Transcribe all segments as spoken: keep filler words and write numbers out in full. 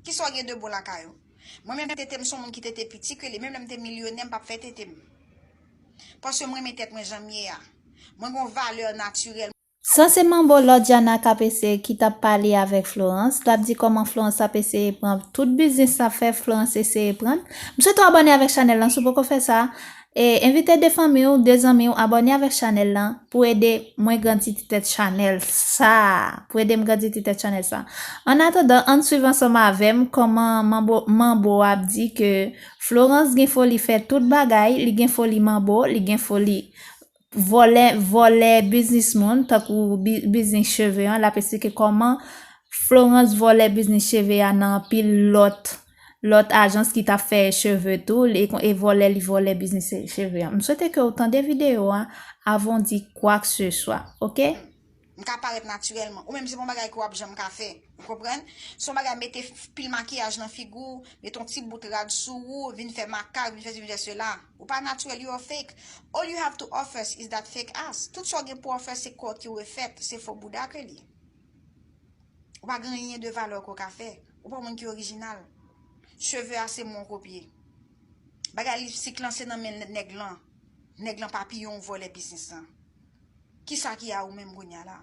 Kisa w gen de bon lakay ou? Mwen menm tete m se yon moun ki tete piti ke li. Menm lè m te milyonè, m p ap fè tete m. Paske m renmen tèt mwen jan m ye a. Mwen gen yon valè natirèl. Sa se manbo Lordiana k ap eseye ki t ap pale avèk Florence. L ap di kòman Florence ap eseye pran tout biznis l ap fè, Florence eseye pran. M swete w abòne avèk chanèl lan si w poko fè sa. E envite de fanmi w, de zanmi w abòne avèk chanèl lan pou ede mwen grandi ti tèt chanèl sa. Pou ede m grandi ti tèt chanèl sa. Annatandan, ann swiv ansanm avè m kòman manbo, manbo ap di ke Florence gen foli fè tout bagay, li gen foli manbo, li gen foli vòlè, vòlè biznis moun, tankou bi- biznis cheve an, l ap esplike kòman Florence vòlè biznis cheve a nan anpil lòt, lòt ajans ki t ap fè cheve tou, e, e vòlè li vòlè biznis cheve an. M swete ke w tande videyo a avan w di kwak se swa, oke? M ka parèt natirèlman. Ou menm se pa yon bagay ke w ap janm ka fè. Ou konprann? Se yon bagay mete pil makiyaj nan figi w, mete yon ti bout rad sou ou, vin fè makak, vin fè sesi, vin fè sela. Ou pa natirèl, you are fake. All you have to offer is that fake ass. Tout sa w gen pou ofè se kò ki refèt, se fo bouda ke li. Ou pa gen anyen de valè ke w ka fè. Ou pa yon moun ki orijinal. Cheve a se mwen w kopye. Bagay lipstik lan se nan men nèg lan. Nèg lan papiyon w vòlè biznis lan. Kisa ki a ou menm kounye a la?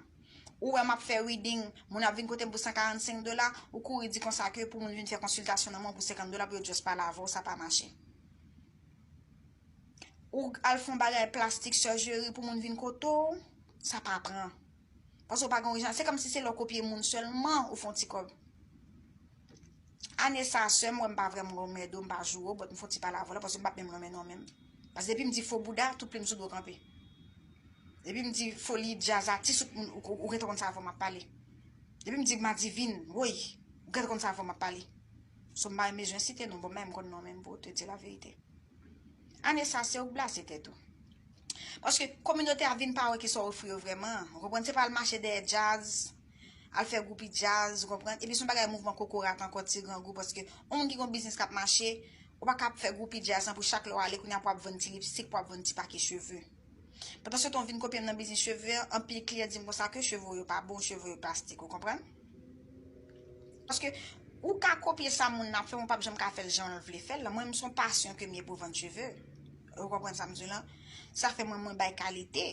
Ou wè m ap fè reading, moun ap vin kote m pou san karannsenk dola, ou kouri di konsa ke pou moun vin fè konsiltasyon nan men w pou senkant dola pou yo just pale avè w, sa pa mache. Ou al fè yon bagay plastik, surgery pou moun vin kote w, sa pa pran. Paske w pa gen orijinal. Se kòmsi se lè w kopye moun sèlman ou fè yon ti kòb. Ane sa, sè m wè m pa vrèman renmen do, m pa joure w, but m fè yon ti pale avè w la, paske m p ap menm renmen non menm. Paske depi m di fo bouda, tout plim sou do kanpe. Depi m di foli djaz atis, ou, ou, ou gentan konn sa avè w m ap pale. Depi m di madivin, woy, ou gentan konn sa avè w m ap pale. So m pa menm bezwen site non, bon, m menm konn non menm pou te di laverite. Ane sa, se ou k blase tèt ou. Paske kominote a vin pa wè kisa w ofri yo vrèman. Ou konprann? Se pa al mache dèyè djaz, al fè gwoupi djaz, ou konprann? Epi se yon bagay mouvman kokorat ankò, ti grangou, paske yon moun ki gen yon biznis k ap mache, ou pa ka ap fè gwoupi djaz lan pou chak lè w ale, kounye a pou w ap vann ti lipstik, pou w ap vann ti pake cheve. Pandan se tan w vin kopye m nan biznis cheve an, anpil kliyan di m konsa ke cheve w yo pa bon, cheve w yo plastik, ou konprann? Paske ou ka kopye sa moun nan ap fè, men w p ap janm ka fè l jan l vle fè l lan. Mwen menm se yon pasyon ke m ye pou vann cheve. Ou konprann sa m di w lan? Sa fè mwen, mwen bay kalite.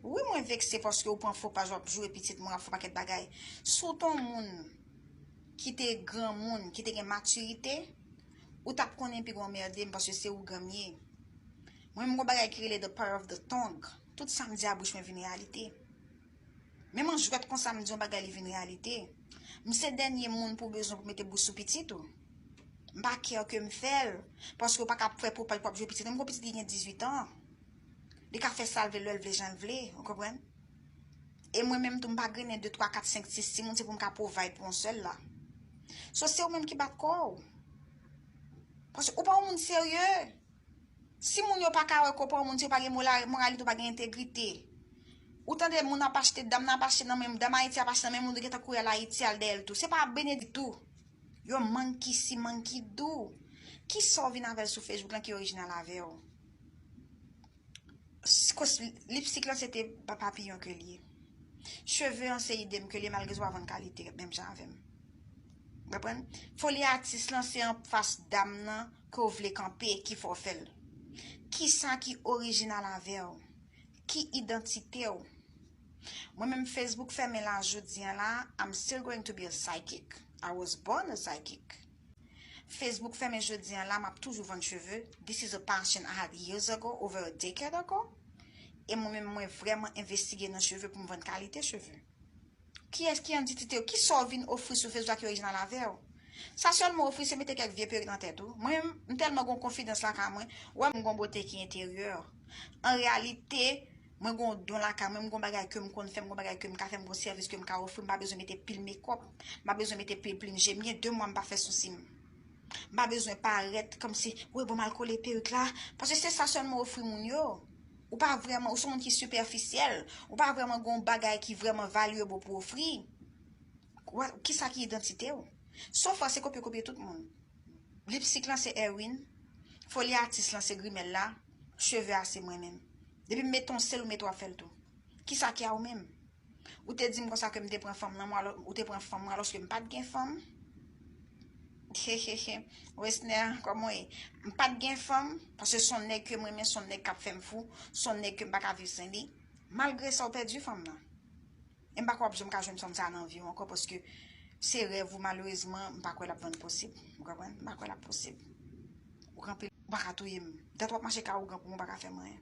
Wi, mwen vekse paske ou pran fo paj, w ap joure pitit mwen, w ap fè yon pakèt bagay. Si w te yon moun ki te granmoun, ki te gen matirite, ou t ap konnen pi gon mède m paske se ougan m ye. Mwen menm gon bagay ki rele the power of the tongue. Tout sa m di a bouch mwen vin reyalite. Menm an jwèt konsa m di yon bagay li vin reyalite. M se dènye moun pou w bezwen pou mete bouch sou pitit ou. M pa care ke m fè l, paske w pa ka ap fè pwopaj pou w ap joure pitit ou. M gon pitit ki gen dizuit an. Li ka fè sa l vle, lè l vle, jan l vle, ou konprann? E mwen menm tou, m pa grennen de, twa, kat, senk, sis timoun, se pou m ka provide pou yon sèl la. So, se ou menm ki bat kò w. Paske ou pa yon moun serye. Si moun yo pa ka wè ke w pa yon moun serye, ou pa gen mola- moralite, ou pa gen entegrite. Ou tande moun ap achte, dam nan ap achte nan men, dam Ayiti ap achte nan men moun, ou gentan kouri al Ayiti, al dèyè l tou. Se pa benedikt ou. Yo manki si manki dou. Kisa w vin avè l sou Facebook lan ki orijinal avè w? Lipstik lan se te pa- papiyon ke l ye. Cheve an se idem ke l ye, malgre se w pa vann kalite menm jan avè m. Konprann? Foli atis lan se anfas dam nan ke w vle kanpe ki fè w fè l. Kisa ki orijinal avè w? Ki idantite w? Mwen menm Facebook fèmen la jodi an la, I'm still going to be a psychic. I was born a psychic. Facebook fèmen jodi an la, m ap toujou vann cheve. This is a passion I had years ago, over a decade ago. E mwen menm, mwen vrèman envestige nan cheve pou m vann kalite cheve. Kiyès ki idantite w? Kisa w vin ofri sou Facebook la ki orijinal avè w? Sa sèlman w ofri se mete kèk vye perik nan tèt ou. Mwen menm, m tèlman gon konfidans lakay mwen, ou wè m gon bote ki enteryè. An reyalite, mwen gon don lakay mwen, m gon bagay ke m konn fè, m gon bagay ke m ka fè, m gon sèvis ke m ka ofri, m pa bezwen mete pil mekòp, m pa bezwen mete pil plim je, m gen de mwa m pa fè sousi m. M pa bezwen parèt kòmsi, wi, bon, m al kole perik la, paske se sa sèlman w ofri moun yo. Ou pa vrèman, ou se yon moun ki sipèfisyèl, ou pa vrèman gon bagay ki vrèman valuable pou ofri. Wa- Kisa ki idantite w? Sofa se kopye kopye tout moun. Lipstik lan se Erwin, foli atis lan se grimèl la, cheve a se mwen menm. Depi m mete yon sèl, ou mete w ap fè l tou. Kisa ki a ou menm? Ou te di m konsa ke m te pran fanm nan mwen, alò- ou te pran fanm mwen alòske m pa t gen fanm. Hehehe. Wesner, kòman w ye? M pa t gen fanm, paske se yon nèg ke m renmen, se yon nèg k ap fè m fou, se yon nèg ke m pa ka viv san li. Malgre sa, w pèdi fanm nan. E m pa kwè w ap janm ka jwenn fanm sa a nan vi w ankò, paske se rèv ou, malerezman, m pa kwè l ap vann posib. Ou konprann? M pa kwè l ap posib. Ou gen anpil, ou pa ka touye m. Dat w ap mache ka ougan pou mwen, ou pa ka fè m anyen.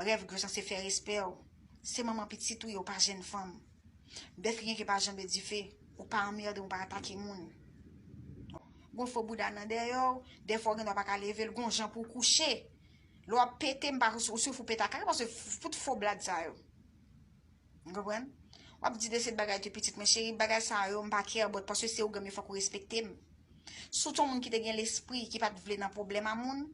Brèf, Grace, se fè respè w. Se manman pitit ou ye, ou pa jèn fanm. Bèf ki gen ke pa janbe dife. Ou pa anmède, ou pa atake moun. Gon fo bouda nan dèyè w, dèfwa w gen dwa pa ka leve l, gon jan pou w kouche. Lè w ap pete, m pa ou si fou pete ak kaka, paske fout fo blad sa yo. Ou konprann? W ap di de se bagay de pitit mwen, cheri, bagay sa yo, m pa care about, paske se ougan m ye, fòk ou respekte m. Si w te yon moun ki te gen lespri, ki pa t vle nan pwoblèm a moun,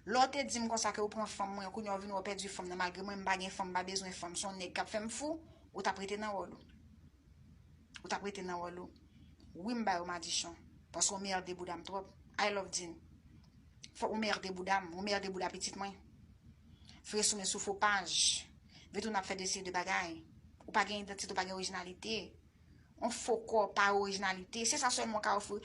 lè w te di m konsa ke ou pran fanm mwen, kounye a w vin wè w pèdi fanm nan, malgre mwen m pa gen fanm, m pa bezwen fanm, se yon nèg k ap fè m fou, ou t ap rete nan wòl ou. Ou t ap rete nan wòl ou. Wi, m ba yo madichon. Paske w merde bouda m twòp. I love Dean. Fòk ou merde bouda m, ou merde bouda pitit mwen. Vire sou mwen sou fo paj. Vire tounen ap fè de seri de bagay. Ou pa gen idantite, ou pa gen orijinalite. On fo kò, pa orijinalite. Se sa sèlman w ka ofri.